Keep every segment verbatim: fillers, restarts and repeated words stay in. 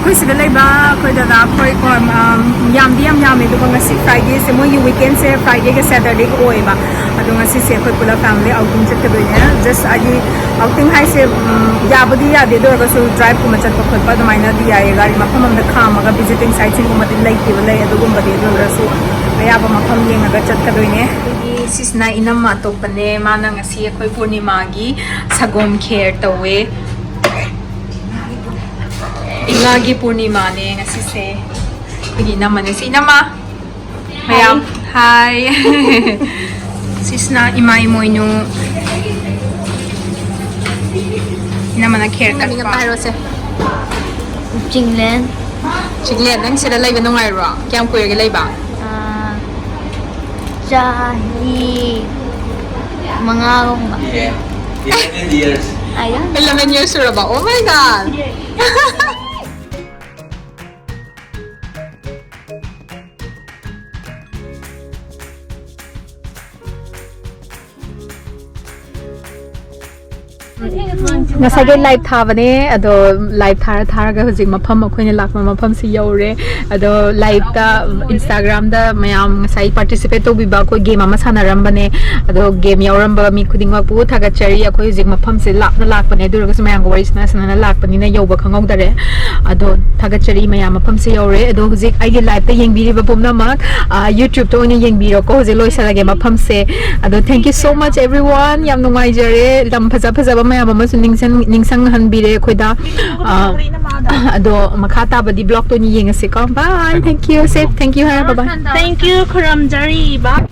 ꯑꯩꯈꯣꯏ ꯁꯤꯗ ꯂꯩꯕ ꯑꯩꯈꯣꯏ ꯗꯗꯥ ꯑꯩꯈꯣꯏ ꯀꯣ, ꯌꯥꯝꯗꯤ ꯌꯥꯝ ꯌꯥꯝꯃꯦ꯫ ꯑꯗꯨꯒ ꯉꯁꯤ Fridayꯁꯦ, ꯃꯣꯏꯒꯤ weekendꯁꯦ Fridayꯒ Saturdayꯒ ꯑꯣꯏꯌꯦꯕ꯫ ꯑꯗꯣ ꯉꯁꯤꯁꯦ ꯑꯩꯈꯣꯏ ꯄꯨꯂꯞ family outing ꯆꯠꯀꯗꯣꯏꯅꯦ꯫ Just ꯍꯥꯏꯗꯤ outing ꯍꯥꯏꯁꯦ, ꯎꯝ, ꯌꯥꯕꯨꯗꯤ ꯌꯥꯗꯦ, ꯑꯗꯨ ꯑꯣꯏꯔꯒꯁꯨ driveꯀꯨꯝꯕ ꯆꯠꯄ ꯈꯣꯠꯄ ꯑꯗꯨꯃꯥꯏꯅꯗꯤ ꯌꯥꯏꯌꯦ꯫ ꯒꯥꯔꯤ ꯃꯐꯝ ꯑꯃꯗ ꯈꯥꯝꯃꯒ visiting siteꯁꯤꯡꯒꯨꯝꯕꯗꯤ ꯂꯩꯇꯦꯕ, ꯂꯩ ꯑꯗꯨꯒꯨꯝꯕꯗꯤ, ꯑꯗꯨ ꯑꯣꯏꯔꯒꯁꯨ ꯑꯌꯥꯕ ꯃꯐꯝ ꯌꯦꯡꯉꯒ ꯆꯠꯀꯗꯣꯏꯅꯦ꯫ ꯑꯩꯈꯣꯏꯒꯤ ꯁꯤꯁꯤꯅ ꯏꯅꯝꯃ ꯑꯇꯣꯞꯄꯅꯦ, ꯃꯥꯅ ꯉꯁꯤ ꯑꯩꯈꯣꯏ ꯄꯨꯔꯅꯤꯃꯥꯒꯤ ꯁꯒꯣꯝ ꯈꯦꯔ ꯇꯧꯋꯦ꯫ ꯏꯉꯥꯒꯤ ꯄꯨꯔꯅꯤꯃꯥꯅꯦ ꯉꯁꯤꯁꯦ꯫ ꯑꯩꯈꯣꯏꯒꯤ ꯏꯅꯝꯃꯅꯦ ꯁꯤ꯫ ꯏꯅꯝꯃ ꯃꯌꯥꯝ, ꯍꯥꯏ꯫ ꯁꯤꯁꯤꯅ ꯏꯃꯥ ꯏꯃꯣꯏꯅꯨ꯫ ꯏꯅꯝꯃꯅ ꯈꯦꯔ ꯅꯪ ꯃꯃꯤꯡ ꯀꯠꯄ꯫ ꯑꯝꯇ ꯍꯥꯏꯔꯛꯑꯣꯁꯦ꯫ ꯆꯤꯡꯂꯦꯟ꯫ ꯆꯤꯡꯂꯦꯟ, ꯅꯪ ꯁꯤꯗ ꯂꯩꯕ ꯅꯨꯡꯉꯥꯏꯕ꯭ꯔꯣ? ꯀꯌꯥꯝ ꯀꯨꯏꯔꯒꯦ ꯂꯩꯕ? ꯑꯥ, ꯆꯍꯤ ꯃꯉꯥꯒꯨꯝꯕ꯫ Eleven years. ꯑꯌꯥ꯫ Eleven years ꯁꯨꯔꯕ? Oh my God! ꯉꯁꯥꯏꯒꯤ live ꯊꯥꯕꯅꯦ, ꯑꯗꯣ live ꯊꯥꯔ ꯊꯥꯔꯒ ꯍꯧꯖꯤꯛ ꯃꯐꯝ, ꯑꯩꯈꯣꯏꯅ ꯂꯥꯛꯄ ꯃꯐꯝꯁꯤ ꯌꯧꯔꯦ꯫ ꯑꯗꯣ liveꯇ, Instagramꯗ ꯃꯌꯥꯝ ꯉꯁꯥꯏ participate ꯇꯧꯕꯤꯕ, ꯑꯩꯈꯣꯏ game ꯑꯃ ꯁꯥꯟꯅꯔꯝꯕꯅꯦ꯫ ꯑꯗꯣ game ꯌꯥꯎꯔꯝꯕ ꯃꯤ ꯈꯨꯗꯤꯡꯃꯛꯄꯨ ꯊꯥꯒꯠꯆꯔꯤ꯫ ꯑꯩꯈꯣꯏ ꯍꯧꯖꯤꯛ ꯃꯐꯝꯁꯦ ꯂꯥꯞꯅ ꯂꯥꯛꯄꯅꯦ, ꯑꯗꯨ ꯑꯣꯏꯔꯒꯁꯨ ꯃꯌꯥꯝꯒ ꯋꯥꯔꯤ ꯁꯥꯟꯅ ꯁꯥꯟꯅꯅ ꯂꯥꯛꯄꯅꯤꯅ ꯌꯧꯕ ꯈꯪꯍꯧꯗꯔꯦ꯫ ꯑꯗꯣ ꯊꯥꯒꯠꯆꯔꯤ ꯃꯌꯥꯝ, ꯃꯐꯝꯁꯦ ꯌꯧꯔꯦ꯫ ꯑꯗꯣ ꯍꯧꯖꯤꯛ ꯑꯩꯒꯤ liveꯇ ꯌꯦꯡꯕꯤꯔꯤꯕ ꯄꯨꯝꯅꯃꯛ, ꯑ, YouTubeꯇ ꯑꯣꯏꯅ ꯌꯦꯡꯕꯤꯔꯣꯀꯣ꯫ ꯍꯧꯖꯤꯛ ꯂꯣꯏꯁꯤꯜꯂꯒꯦ ꯃꯐꯝꯁꯦ꯫ ꯑꯗꯣ thank you so much everyone, ꯌꯥꯝ ꯅꯨꯡꯉꯥꯏꯖꯔꯦ꯫ ꯂꯝ ꯐꯖ ꯐꯖꯕ ꯃꯌꯥꯝ ꯑꯃꯁꯨ ꯅꯤꯡꯁꯤꯡ-, ꯅꯤꯡꯁꯤꯡꯍꯟꯕꯤꯔꯦ ꯑꯩꯈꯣꯏꯗ꯫ ꯑ, ꯑꯗꯣ ꯃꯈꯥ ꯇꯥꯕꯗꯤ vlogꯇ ꯑꯣꯏꯅ ꯌꯦꯡꯉꯁꯤꯀꯣ꯫ Bye, thank you, safe, thank you ꯍꯥꯏꯔꯣ, bye bye꯫ Thank you, ꯈꯨꯔꯨꯝꯖꯔꯤ, bye꯫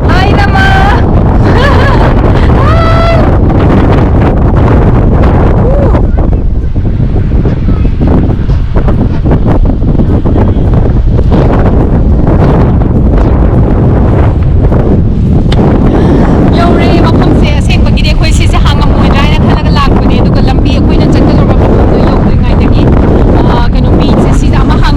ꯍꯥꯏ, ꯅꯃ꯫ ꯌꯧꯔꯦ ꯃꯐꯝꯁꯦ꯫ ꯑꯁꯦꯡꯕꯒꯤꯗꯤ ꯑꯩꯈꯣꯏ ꯁꯤꯁꯦ ꯍꯥꯡꯉꯝꯃꯣꯏꯗ꯭ꯔꯥ ꯍꯥꯏꯅ ꯈꯜꯂꯒ ꯂꯥꯛꯄꯅꯦ, ꯑꯗꯨꯒ ꯂꯝꯕꯤ ꯑꯩꯈꯣꯏꯅ ꯆꯠꯀꯗꯧꯔꯕ ꯃꯐꯝꯗꯣ ꯌꯧꯗ꯭ꯔꯤꯉꯩꯗꯒꯤ, ꯑ, ꯀꯩꯅꯣ, ꯃꯤꯁꯦ ꯁꯤꯁꯦ ꯑꯃ ꯍꯥꯡꯉꯝꯃꯦ꯫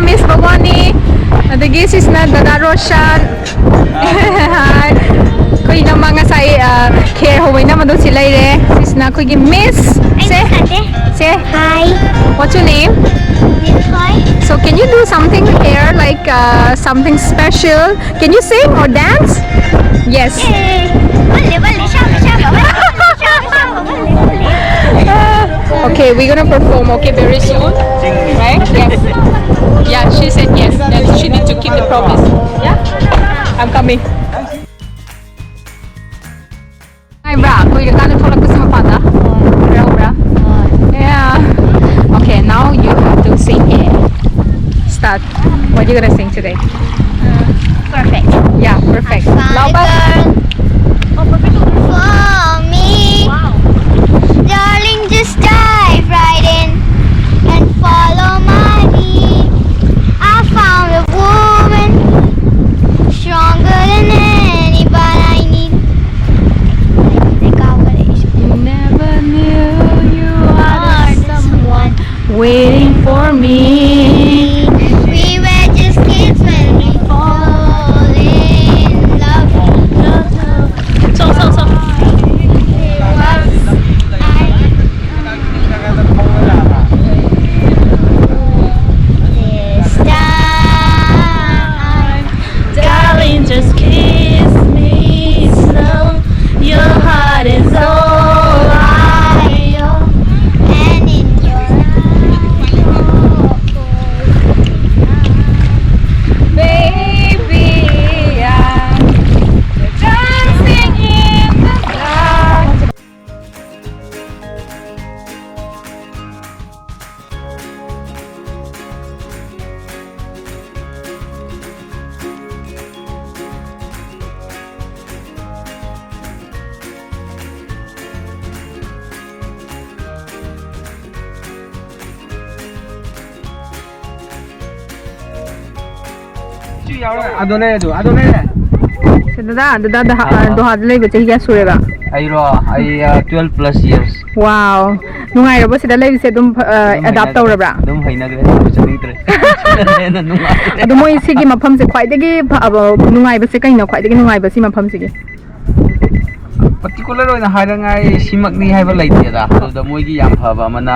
Miss ꯕꯕꯥꯅꯤ, ꯑꯗꯒꯤ ꯁꯤꯁꯤꯅ ꯗꯗꯥ ꯔꯣꯁꯟ꯫ Hi. ꯑꯩꯈꯣꯏ ꯏꯅꯝꯃ ꯉꯁꯥꯏ, ꯑ, ꯈꯦꯔ ꯍꯧꯕ ꯏꯅꯝꯃꯗꯣ ꯁꯤ ꯂꯩꯔꯦ꯫ ꯁꯤꯁꯤꯅ ꯑꯩꯈꯣꯏꯒꯤ Miss꯫ ꯑꯩ ꯁꯦ꯫ ꯃꯁꯛ ꯅꯠꯇꯦ꯫ ꯁꯦ꯫ Hi. What's your name? ꯅꯤꯊꯣꯏ꯫ So can you do something here, like, uh, something special? Can you sing or dance? Yes. ꯑꯦ, ꯕꯜꯂꯦ, ꯕꯜꯂꯦ, ꯁꯥꯕ, ꯁꯥꯕ, ꯕꯜꯂꯦ, ꯁꯥꯕ, ꯁꯥꯕ, ꯕꯜꯂꯦ, ꯕꯜꯂꯦ꯫ Okay, we're gonna perform, okay, very soon. Right? Yes. Yeah, she said yes. That she need to keep the promise. Yeah? I'm coming. ꯅꯨꯡꯉꯥꯏꯕ꯭ꯔꯥ? ꯀꯨꯏꯔꯀꯥꯟꯗ ꯊꯣꯛꯂꯛꯄꯁꯦ ꯃꯄꯥꯟꯗ? ꯍꯔꯥꯎꯕ꯭ꯔꯥ? Yeah. Okay, now you have to sing it. Start. What are you gonna sing today? Perfect. Yeah, perfect. Loud. For me. Darling, just dive right in and follow my lead. I found a woman stronger than anybody I need. Never knew you are the someone waiting for me. We were just kids when we fall in love. So, so, so. It was I. This time, darling, just kiss me slow. Your heart is all I own, and in your eyes, baby, I'm dancing in the dark. ꯑꯗꯣ ꯂꯩꯔꯦ, ꯑꯗꯣ, ꯑꯗꯣ ꯂꯩꯔꯦ꯫ ꯁꯤ ꯗꯗꯥ, ꯗꯗꯥ, ꯗꯍꯥ-, ꯑꯥ꯫ ꯗꯣꯍꯥꯗ ꯂꯩꯕ ꯆꯍꯤ ꯀꯌꯥ ꯁꯨꯔꯦꯕ? ꯑꯩꯔꯣ? ꯑꯩ, ꯑ, twelve plus years꯫ Wow꯫ ꯅꯨꯡꯉꯥꯏꯔꯕꯣ ꯁꯤꯗ ꯂꯩꯕꯁꯦ? ꯑꯗꯨꯝ ꯑꯗꯥꯞ ꯇꯧꯔꯕ꯭ꯔꯥ? ꯑꯗꯨꯝ ꯍꯩꯅꯈ꯭ꯔꯦ, ꯑꯗꯨꯝ ꯆꯠꯅꯤꯡꯗ꯭ꯔꯦ꯫ ꯁꯤꯗꯅ ꯍꯦꯟꯅ ꯅꯨꯡꯉꯥꯏꯔꯦ꯫ ꯑꯗꯣ ꯃꯣꯏ ꯁꯤꯒꯤ ꯃꯐꯝꯁꯦ ꯈ꯭ꯋꯥꯏꯗꯒꯤ ꯐꯕ, ꯅꯨꯡꯉꯥꯏꯕꯁꯦ ꯀꯩꯅꯣ? ꯈ꯭ꯋꯥꯏꯗꯒꯤ ꯅꯨꯡꯉꯥꯏꯕ ꯁꯤ ꯃꯐꯝꯁꯤꯒꯤ? ꯄꯔꯇꯤꯀꯨꯂꯔ ꯑꯣꯏꯅ ꯍꯥꯏꯅꯉꯥꯏ ꯁꯤꯃꯛꯅꯤ ꯍꯥꯏꯕ ꯂꯩꯇꯦꯗ꯫ ꯑꯗꯨꯗ ꯃꯣꯏꯒꯤ ꯌꯥꯝ ꯐꯕ ꯑꯃꯅ,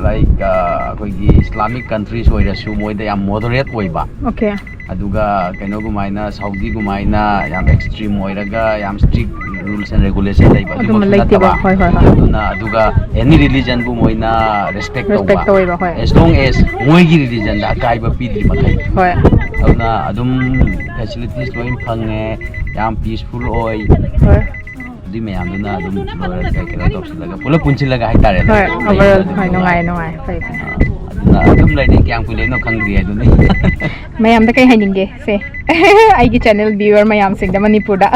ꯂꯥꯏꯛ, ꯑꯩꯈꯣꯏꯒꯤ ꯏꯁꯂꯥꯃꯤꯛ ꯀꯟꯇ꯭ꯔꯤꯁ ꯑꯣꯏꯔꯁꯨ ꯃꯣꯏꯗ ꯌꯥꯝ ꯃꯣꯗꯔꯦꯠ ꯑꯣꯏꯕ꯫ ꯑꯣꯀꯦ꯫ ꯑꯗꯨꯒ ꯀꯩꯅꯣꯒꯨꯃꯥꯏꯅ, ꯁꯥꯎꯗꯤꯒꯨꯃꯥꯏꯅ ꯌꯥꯝ ꯑꯦꯛꯁꯇ꯭ꯔꯤꯝ ꯑꯣꯏꯔꯒ ꯌꯥꯝ ꯁ꯭ꯇ꯭ꯔꯤꯛ ꯔꯨꯜꯁ ꯑꯦꯟ ꯔꯦꯒꯨꯂꯦꯁꯟ ꯂꯩꯕ, ꯑꯗꯨꯝꯕ ꯑꯗꯨꯃꯛꯁꯨ ꯂꯩꯇꯦꯕ꯫ ꯅꯠꯇꯕ꯫ ꯍꯣꯏ, ꯍꯣꯏ, ꯍꯣꯏ꯫ ꯑꯗꯨꯅ, ꯑꯗꯨꯒ ꯑꯦꯅꯤ ꯔꯤꯂꯤꯖꯟꯕꯨ ꯃꯣꯏꯅ ꯔꯦꯁꯄꯦꯛ ꯔꯦꯁꯄꯦꯛ ꯇꯧꯕ, ꯇꯧꯋꯦꯕ, ꯍꯣꯏ꯫ ꯑꯦꯁ ꯂꯣꯡ ꯑꯦꯁ ꯃꯣꯏꯒꯤ ꯔꯤꯂꯤꯖꯟꯗ ꯑꯀꯥꯏꯕ ꯄꯤꯗ꯭ꯔꯤ ꯃꯈꯩ꯫ ꯍꯣꯏ꯫ ꯑꯗꯨꯅ ꯑꯗꯨꯝ ꯐꯦꯁꯤꯂꯤꯇꯤꯁ ꯂꯣꯏ ꯐꯪꯉꯦ, ꯌꯥꯝ ꯄꯤꯁꯐꯨꯜ ꯑꯣꯏ꯫ ꯍꯣꯏ꯫ ꯑꯗꯨꯏ ꯃꯌꯥꯝꯗꯨꯅ ꯑꯗꯨꯝ ꯂꯣꯏꯔꯒ ꯀꯩꯅꯣ ꯇꯧꯁꯤꯜꯂꯒ ꯄꯨꯂꯞ ꯄꯨꯟꯁꯤꯜꯂꯒ ꯍꯥꯏꯇꯥꯔꯦꯅꯦ꯫ ꯍꯣꯏ, ꯂꯩꯕꯗ ꯑꯣꯚꯔꯑꯣꯜ ꯑꯗꯨꯝ ꯍꯣꯏ, ꯅꯨꯡꯉꯥꯏ, ꯅꯨꯡꯉꯥꯏ꯫ ꯅꯨꯡꯉꯥꯏ, ꯐꯩ, ꯐꯩ꯫ ꯑꯗꯨꯅ ꯑꯗꯨꯝ ꯂꯩꯅꯤ, ꯀꯌꯥꯝ ꯀꯨꯏ ꯂꯩꯅꯣ ꯈꯪꯗ꯭ꯔꯤ ꯑꯗꯨꯅꯤ꯫ ꯃꯌꯥꯝꯗ ꯀꯩ ꯍꯥꯏꯅꯤꯡꯒꯦ ꯁꯦ? ꯑꯩꯒꯤ ꯆꯦꯅꯦꯜ ꯚ꯭ꯌꯨꯋꯔ ꯃꯌꯥꯝꯁꯤꯡꯗ ꯃꯅꯤꯄꯨꯔꯗ꯫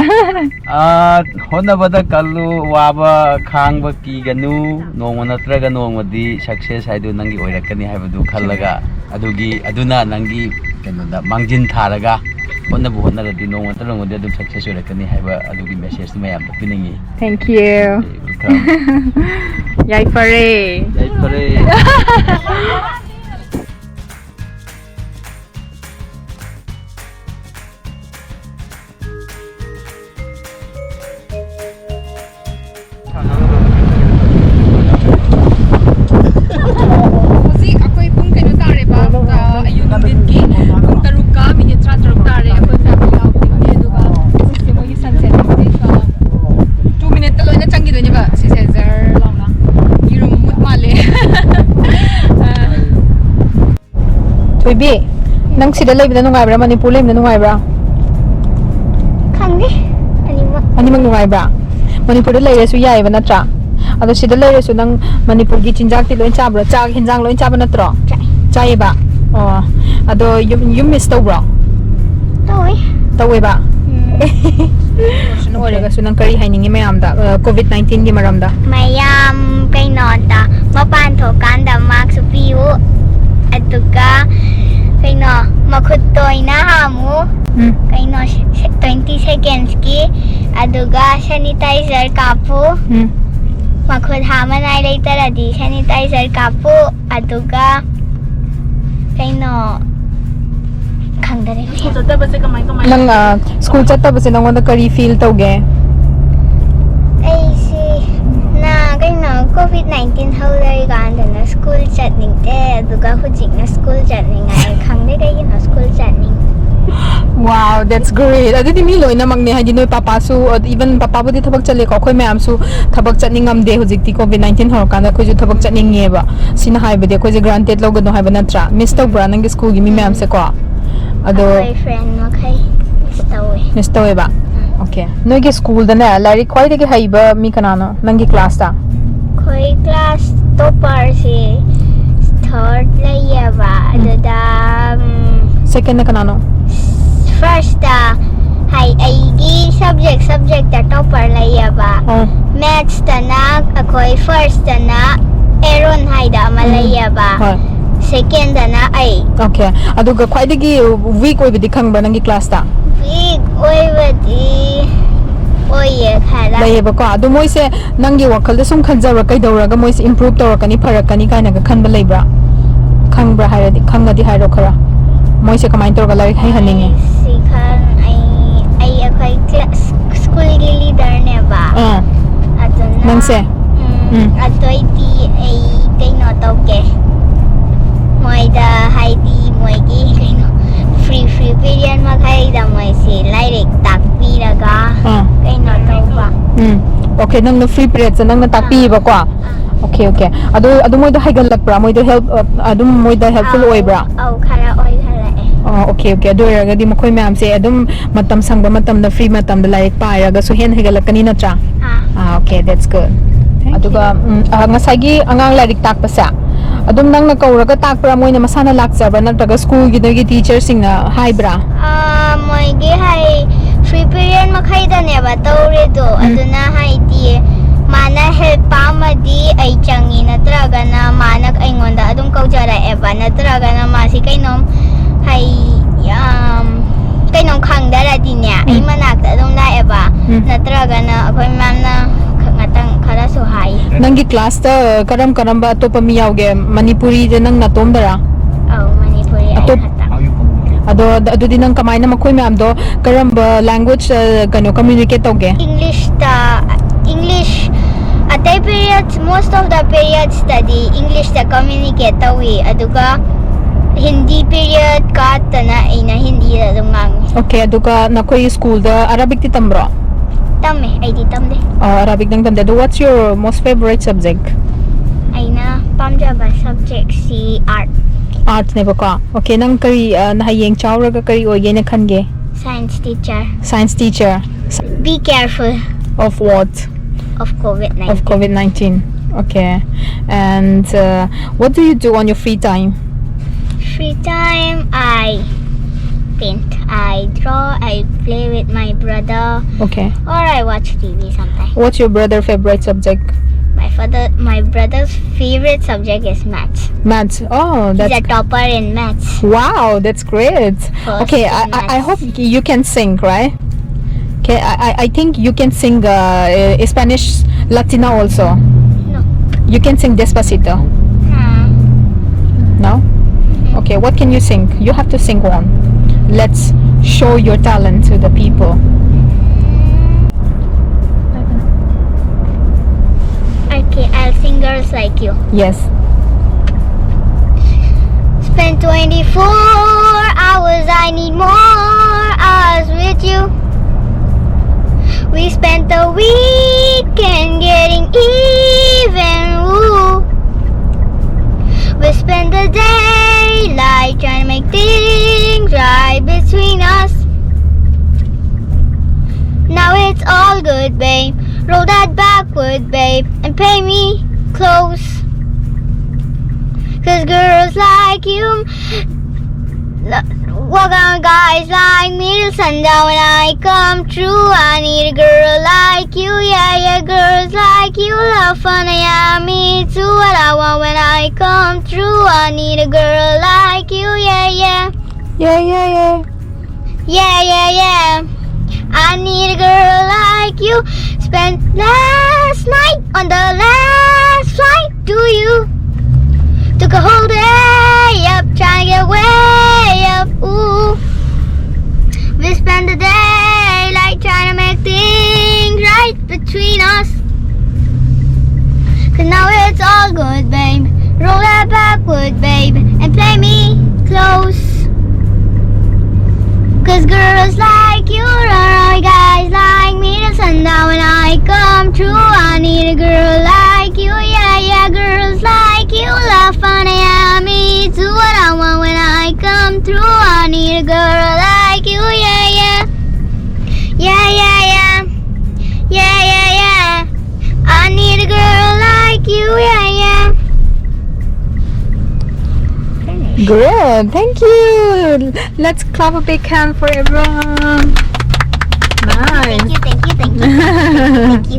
ꯑꯥ, ꯍꯣꯠꯅꯕꯗ ꯀꯜꯂꯨ, ꯋꯥꯕ ꯈꯥꯡꯕ ꯀꯤꯒꯅꯨ, ꯅꯣꯡꯃ ꯅꯠꯇ꯭ꯔꯒ ꯅꯣꯡꯃꯗꯤ ꯁꯛꯁꯦꯁ ꯍꯥꯏꯗꯨ ꯅꯪꯒꯤ ꯑꯣꯏꯔꯛꯀꯅꯤ ꯍꯥꯏꯕꯗꯨ ꯈꯜꯂꯒ, ꯑꯗꯨꯒꯤ, ꯑꯗꯨꯅ ꯅꯪꯒꯤ ꯀꯩꯅꯣꯗ ꯃꯥꯡꯖꯤꯟ ꯊꯥꯔꯒ ꯍꯣꯠꯅꯕ ꯍꯣꯠꯅꯔꯗꯤ ꯅꯣꯡꯃ ꯅꯠꯇ꯭ꯔꯒ ꯅꯣꯡꯃꯗꯤ ꯑꯗꯨꯝ ꯁꯛꯁꯦꯁ ꯑꯣꯏꯔꯛꯀꯅꯤ ꯍꯥꯏꯕ ꯑꯗꯨꯒꯤ ꯃꯦꯁꯦꯖꯇꯨ ꯃꯌꯥꯝꯗ ꯄꯤꯅꯤꯡꯉꯤ꯫ Thank you. Welcome. ꯌꯥꯏꯐꯔꯦ꯫ ꯌꯥꯏꯐꯔꯦ꯫ ꯍꯧꯖꯤꯛ ꯑꯩꯈꯣꯏ ꯄꯨꯡ ꯀꯩꯅꯣ ꯇꯥꯔꯦꯕ, ꯑ, ꯑꯌꯨꯛ ꯅꯨꯡꯊꯤꯟꯒꯤ ꯄꯨꯡ ꯇꯔꯨꯛꯀ ꯃꯤꯅꯤꯠ ꯇꯔꯥꯇꯔꯨꯛ ꯇꯥꯔꯦ꯫ ꯑꯩꯈꯣꯏ ꯐꯦꯃꯤꯂꯤ ꯌꯥꯎꯕꯒꯤ, ꯑꯗꯨꯒ ꯁꯤꯁꯦ ꯃꯣꯏꯒꯤ ꯁꯟꯁꯦꯠ ꯍꯧꯖꯤꯛ, ꯑ, ꯇꯨ ꯃꯤꯅꯤꯠꯇ ꯂꯣꯏꯅ ꯆꯪꯈꯤꯗꯣꯏꯅꯦꯕ꯫ ꯁꯤꯁꯦ ꯖꯔ ꯂꯥꯎꯅ ꯌꯦꯔꯨꯝ ꯃꯃꯨꯠ ꯃꯥꯜꯂꯦ꯫ ꯑ, ꯊꯣꯏꯕꯤ, ꯅꯪ ꯁꯤꯗ ꯂꯩꯕꯅ ꯅꯨꯡꯉꯥꯏꯕ꯭ꯔꯥ, ꯃꯅꯤꯄꯨꯔ ꯂꯩꯕꯅ ꯅꯨꯡꯉꯥꯏꯕ꯭ꯔꯥ? ꯈꯪꯗꯦ, ꯑꯅꯤꯃꯛ꯫ ꯑꯅꯤꯃꯛ ꯅꯨꯡꯉꯥꯏꯕ꯭ꯔꯥ? ꯃꯅꯤꯄꯨꯔꯗ ꯂꯩꯔꯁꯨ ꯌꯥꯏꯑꯕ, ꯅꯠꯇ꯭ꯔꯥ? ꯑꯗꯣ ꯁꯤꯗ ꯂꯩꯔꯁꯨ ꯅꯪ ꯃꯅꯤꯄꯨꯔꯒꯤ ꯆꯤꯟꯖꯥꯛꯇꯤ ꯂꯣꯏ ꯆꯥꯕ꯭ꯔꯣ? ꯆꯥꯛ ꯍꯦꯟꯖꯥꯡ ꯂꯣꯏ ꯆꯥꯕ ꯅꯠꯇ꯭ꯔꯣ? ꯆꯥꯏ꯫ ꯆꯥꯏꯌꯦꯕ? ꯑꯣ, ꯑꯗꯣ ꯌꯨꯝ, ꯌꯨꯝ ꯃꯤꯁ ꯇꯧꯕ꯭ꯔꯣ? ꯇꯧꯋꯦ꯫ ꯇꯧꯋꯦꯕ? ꯎꯝ꯫ ꯑꯣꯏꯔꯒꯁꯨ ꯅꯪ ꯀꯔꯤ ꯍꯥꯏꯅꯤꯡꯉꯤ ꯃꯌꯥꯝꯗ, ꯑ, ꯀꯣꯚꯤꯗ ꯅꯥꯏꯟꯇꯤꯟꯒꯤ ꯃꯔꯝꯗ? ꯃꯌꯥꯝ ꯀꯩꯅꯣꯗ ꯃꯄꯥꯟ ꯊꯣꯛꯀꯥꯟꯗ ꯃꯥꯛꯁ ꯎꯞꯄꯤꯌꯨ, ꯑꯗꯨꯒ ꯀꯩꯅꯣ ꯃꯈꯨꯠ ꯇꯣꯏꯅ ꯍꯥꯝꯃꯨ, ꯎꯝ, ꯀꯩꯅꯣ ꯇ꯭ꯋꯦꯟꯇꯤ ꯁꯦꯀꯦꯟꯁꯀꯤ, ꯑꯗꯨꯒ ꯁꯦꯅꯤꯇꯥꯏꯖꯔ ꯀꯥꯞꯄꯨ꯫ ꯎꯝ, ꯃꯈꯨꯠ ꯍꯥꯝꯅꯉꯥꯏ ꯂꯩꯇ꯭ꯔꯗꯤ sanitizer ꯀꯥꯞꯄꯨ, ꯑꯗꯨꯒ ꯀꯩꯅꯣ ꯈꯪꯗꯔꯦ꯫ ꯁ꯭ꯀꯨꯜ ꯆꯠꯇꯕꯁꯦ ꯀꯃꯥꯏ ꯀꯃꯥꯏ ꯅꯪ ꯁ꯭ꯀꯨꯜ ꯆꯠꯇꯕꯁꯦ ꯅꯪꯉꯣꯟꯗ ꯀꯔꯤ ꯐꯤꯜ ꯇꯧꯒꯦ? ꯑꯩꯁꯤ ꯅ ꯀꯩꯅꯣ COVID nineteen ꯍꯧꯔꯔꯤꯀꯥꯟꯗꯅ ꯁ꯭ꯀꯨꯜ ꯆꯠꯅꯤꯡꯗꯦ, ꯑꯗꯨꯒ ꯍꯧꯖꯤꯛꯅ ꯁ꯭ꯀꯨꯜ ꯆꯠꯅꯤꯡꯉꯥꯏ꯫ ꯈꯪꯗꯦ ꯀꯩꯒꯤꯅꯣ ꯁ꯭ꯀꯨꯜ ꯆꯠꯅꯤꯡ Wow, that's great. ꯑꯗꯨꯗꯤ ꯃꯤ ꯂꯣꯏꯅꯃꯛꯅꯦ, ꯍꯥꯏꯗꯤ ꯅꯣꯏ ꯄꯥꯄꯥꯁꯨ, even ꯄꯥꯄꯥꯕꯨꯗꯤ ꯊꯕꯛ ꯆꯠꯂꯦꯀꯣ, ꯑꯩꯈꯣꯏ ꯃꯌꯥꯝꯁꯨ ꯊꯕꯛ ꯆꯠꯅꯤꯡꯉꯝꯗꯦ ꯍꯧꯖꯤꯛꯇꯤ꯫ COVID nineteen ꯍꯧꯔꯀꯥꯟꯗ ꯑꯩꯈꯣꯏꯁꯨ ꯊꯕꯛ ꯆꯠꯅꯤꯡꯉꯦꯕ꯫ ꯁꯤꯅ ꯍꯥꯏꯕꯗꯤ ꯑꯩꯈꯣꯏꯁꯦ granted ꯂꯧꯒꯅꯨ ꯍꯥꯏꯕ ꯅꯠꯇ꯭ꯔꯥ? Miss ꯇꯧꯕ꯭ꯔꯥ ꯅꯪꯒꯤ ꯁ꯭ꯀꯨꯜꯒꯤ ꯃꯤ ꯃꯌꯥꯝꯁꯦꯀꯣ? ꯑꯗꯣ ꯑꯩꯈꯣꯏ friend ꯃꯈꯩ miss ꯇꯧꯋꯦ꯫ Miss ꯇꯧꯋꯦꯕ? Okay. ꯅꯣꯏꯒꯤ ꯁ꯭ꯀꯨꯜꯗꯅꯦ ꯂꯥꯏꯔꯤꯛ ꯈ꯭ꯋꯥꯏꯗꯒꯤ ꯍꯩꯕ ꯃꯤ ꯀꯅꯥꯅꯣ ꯅꯪꯒꯤ class ꯇ? ꯑꯩꯈꯣꯏ class topper ꯁꯦ third ꯂꯩꯌꯦꯕ꯫ ꯑꯗꯨꯗ Second ꯅ ꯀꯅꯥꯅꯣ? First ꯇ ꯍꯥꯏ ꯑꯩꯒꯤ subject subject ꯇ topper ꯂꯩꯌꯦꯕ꯫ ꯑꯥ. Maths ꯇꯅ ꯑꯩꯈꯣꯏ first ꯇꯅ ꯑꯦꯔꯣꯟ ꯍꯥꯏꯗ ꯑꯃ ꯂꯩꯌꯦꯕ꯫ ꯍꯣꯏ. Second ꯇꯅ ꯑꯩ꯫ Okay. ꯑꯗꯨꯒ ꯈ꯭ꯋꯥꯏꯗꯒꯤ weak ꯑꯣꯏꯕꯗꯤ ꯈꯪꯕ꯭ꯔꯥ ꯅꯪꯒꯤ class ꯇ? Weak ꯑꯣꯏꯕꯗꯤ ꯑꯣꯏꯌꯦ ꯈꯔ꯫ ꯂꯩꯌꯦꯕꯀꯣ꯫ ꯑꯗꯣ ꯃꯣꯏꯁꯦ ꯅꯪꯒꯤ ꯋꯥꯈꯜꯗ ꯁꯨꯝ ꯈꯟꯖꯕ꯭ꯔꯥ, ꯀꯩꯗꯧꯔꯒ ꯃꯣꯏꯁꯦ improve ꯇꯧꯔꯛꯀꯅꯤ, ꯐꯔꯛꯀꯅꯤ ꯀꯥꯏꯅꯒ ꯈꯟꯕ ꯂꯩꯕ꯭ꯔꯥ? ꯈꯪꯕ꯭ꯔꯥ ꯍꯥꯏꯔꯗꯤ, ꯈꯪꯉꯗꯤ ꯍꯥꯏꯔꯣ ꯈꯔ꯫ ꯃꯣꯏꯁꯦ ꯀꯃꯥꯏꯅ ꯇꯧꯔꯒ ꯂꯥꯏꯔꯤꯛ ꯍꯩꯍꯟꯅꯤꯡꯉꯤ? ꯁꯤ ꯈꯪ ꯑꯩ ꯑꯩ ꯑꯩꯈꯣꯏ class school ꯒꯤ leader ꯅꯦꯕ꯫ ꯑꯥ. ꯑꯗꯨꯅ ꯅꯪꯁꯦ? ꯎꯝ, ꯎꯝ. ꯑꯗꯨꯏꯗꯤ ꯑꯩ ꯀꯩꯅꯣ ꯇꯧꯒꯦ꯫ ꯃꯣꯏꯗ ꯍꯥꯏꯗꯤ ꯃꯣꯏꯒꯤ ꯀꯩꯅꯣ free free period ꯃꯈꯩꯗ ꯃꯣꯏꯁꯤ ꯂꯥꯏꯔꯤꯛ ꯇꯥꯛꯄꯤꯔꯒ ꯑꯥ. ꯀꯩꯅꯣ ꯇꯧꯕ꯫ ꯎꯝ. Okay, ꯅꯪꯅ free period ꯁꯦ ꯅꯪꯅ ꯇꯥꯛꯄꯤꯌꯦꯕꯀꯣ? Okay, okay. ꯑꯗꯨ ꯑꯗꯨ ꯃꯣꯏꯗ ꯍꯥꯏꯒꯠꯂꯛꯄ꯭ꯔꯥ? ꯃꯣꯏꯗ help, ꯑ, ꯑꯗꯨꯝ ꯃꯣꯏꯗ helpful ꯑꯣꯏꯕ꯭ꯔꯥ? ꯑꯧ, ꯈꯔ ꯑꯣꯏꯍꯜꯂꯛꯑꯦ꯫ ꯑꯣ, okay, okay. ꯑꯗꯨ ꯑꯣꯏꯔꯒꯗꯤ ꯃꯈꯣꯏ ꯃꯌꯥꯝꯁꯦ ꯑꯗꯨꯝ ꯃꯇꯝ ꯁꯪꯕ ꯃꯇꯝꯗ, free ꯃꯇꯝꯗ ꯂꯥꯏꯔꯤꯛ ꯄꯥꯏꯔꯒꯁꯨ ꯍꯦꯟꯅ ꯍꯩꯒꯠꯂꯛꯀꯅꯤ ꯅꯠꯇ꯭ꯔꯥ? ꯑꯥ. Ah, okay, that's good. ꯑꯗꯨꯒ ꯎꯝ, ꯑ, ꯉꯁꯥꯏꯒꯤ ꯑꯉꯥꯡ ꯂꯥꯏꯔꯤꯛ ꯇꯥꯛꯄꯁꯦ ꯑꯗꯨꯝ ꯅꯪꯅ ꯀꯧꯔꯒ ꯇꯥꯛꯄ꯭ꯔꯥ, ꯃꯣꯏꯅ ꯃꯁꯥꯅ ꯂꯥꯛꯆꯕ꯭ꯔꯥ, ꯅꯠꯇ꯭ꯔꯒ ꯁ꯭ꯀꯨꯜꯒꯤ ꯅꯣꯏꯒꯤ teacher ꯁꯤꯡꯅ ꯍꯥꯏꯕ꯭ꯔꯥ? ꯑꯥ, ꯃꯣꯏꯒꯤ ꯍꯥꯏ free period ꯃꯈꯩꯗꯅꯦꯕ ꯇꯧꯔꯤꯗꯣ꯫ ꯎꯝ. ꯑꯗꯨꯅ ꯍꯥꯏꯗꯤ ꯃꯥꯅ help ꯄꯥꯝꯃꯗꯤ ꯑꯩ ꯆꯪꯉꯤ, ꯅꯠꯇ꯭ꯔꯒꯅ ꯃꯥꯅ ꯑꯩꯉꯣꯟꯗ ꯑꯗꯨꯝ ꯀꯧꯖꯔꯛꯑꯦꯕ, ꯅꯠꯇ꯭ꯔꯒꯅ ꯃꯥꯁꯤ ꯀꯩꯅꯣꯝ ꯍꯥꯏ ꯌꯥꯝ ꯀꯩꯅꯣꯝ ꯈꯪꯗꯔꯗꯤꯅꯦ ꯑꯩ ꯎꯝ. ꯃꯅꯥꯛꯇ ꯑꯗꯨꯝ ꯂꯥꯛꯑꯦꯕ꯫ ꯎꯝ. ꯅꯠꯇ꯭ꯔꯒꯅ ꯑꯩꯈꯣꯏ ꯃꯌꯥꯝꯅ ꯈ- ꯉꯥꯛꯇꯪ ꯈꯔꯁꯨ ꯍꯥꯏ꯫ ꯅꯪꯒꯤ classꯇ ꯀꯔꯝ ꯀꯔꯝꯕ ꯑꯇꯣꯞꯄ ꯃꯤ ꯌꯥꯎꯒꯦ? ꯃꯅꯤꯄꯨꯔꯤꯗ ꯅꯪ ꯅꯥꯇꯣꯝꯗꯔꯥ? ꯑꯧ, ꯃꯅꯤꯄꯨꯔꯤ ꯑꯩ ꯑꯇꯣꯞ- ꯈꯛꯇꯪ꯫ ꯑꯗꯣ ꯑꯗ- ꯑꯗꯨꯗꯤ ꯅꯪ ꯀꯃꯥꯏꯅ ꯃꯈꯣꯏ ꯃꯌꯥꯝꯗꯣ ꯀꯔꯝꯕ language ꯀꯩꯅꯣ communicate ꯇꯧꯒꯦ? Englishꯇ, English ꯑꯇꯩ periods, most of the periodsꯇꯗꯤ Englishꯇ communicate ꯇꯧꯏ, ꯑꯗꯨꯒ ꯍꯤꯟꯗꯤ period ꯀꯥꯠꯇꯅ ꯑꯩꯅ ꯍꯤꯟꯗꯤꯗ ꯑꯗꯨꯝ ꯉꯥꯡꯉꯤ꯫ Okay, ꯑꯗꯨꯒ ꯅꯈꯣꯏ schoolꯗ Arabicꯇꯤ ꯇꯝꯕ꯭ꯔꯣ? ꯇꯝꯃꯦ, ꯑꯩꯗꯤ ꯇꯝꯗꯦ꯫ ꯑ, Arabic ꯅꯪ ꯇꯝꯗꯦ꯫ ꯑꯗꯣ what's your most favorite subject? ꯑꯩꯅ ꯄꯥꯝꯖꯕ subjectꯁꯤ art꯫ Artꯅꯦꯕꯀꯣ꯫ Okay, ꯅꯪ ꯀꯔꯤ ꯑ, ꯍꯌꯦꯡ ꯆꯥꯎꯔꯒ ꯀꯔꯤ ꯑꯣꯏꯒꯦꯅ ꯈꯟꯒꯦ? Science teacher. Science teacher. Be careful Of what? of COVID nineteen. Of COVID nineteen. Okay. And uh, what do you do on your free time? Free time, I paint, I draw, I play with my brother, Okay. or I watch T V sometimes. What's your brother favorite subject? My father, my brother's favorite subject is maths. Maths. Oh, He's that's a topper in maths. Wow, that's great. First Okay, in I, I, I maths. hope you can sing, right? Okay, I, I- I think you can sing uh, uh, Spanish Latina also. No. You can sing Despacito. Nah. No? Okay, what can you sing? You have to sing one. Let's show your talent to the people. Okay, I'll sing Girls Like You. Yes. Spend twenty-four hours, I need more hours with you. We spent the weekend getting even, ooh. We spent the daylight trying to make things right between us. Now it's all good, babe. Roll that backward, babe, and pay me close. Cause girls like you, walk on guys like me till sundown when I come true. I need a girl like you, yeah, yeah. Girls like you love fun, yeah, me too. What I want when I come through, I need a girl like you, yeah, yeah. Yeah, yeah, yeah. Yeah, yeah, yeah. I need a girl like you. spent last night on the last flight to you. Took a whole day up, trying to get way up. Ooh, we spent the day like trying to make things right between us. 'Cause now it's all good, babe. Roll that backward, babe, and play me close. 'Cause girls like you don't annoy guys like me till sundown. When I come through, I need a girl like you, yeah, yeah. Girls like you love fun, yeah, me too. What I want when I come through, I need a girl like you, yeah, yeah. Yeah, yeah, yeah. Yeah, yeah, yeah. I need a girl like you, yeah, yeah. Good, thank you. Let's clap a big hand for everyone. Nice. Thank you, thank you, thank you.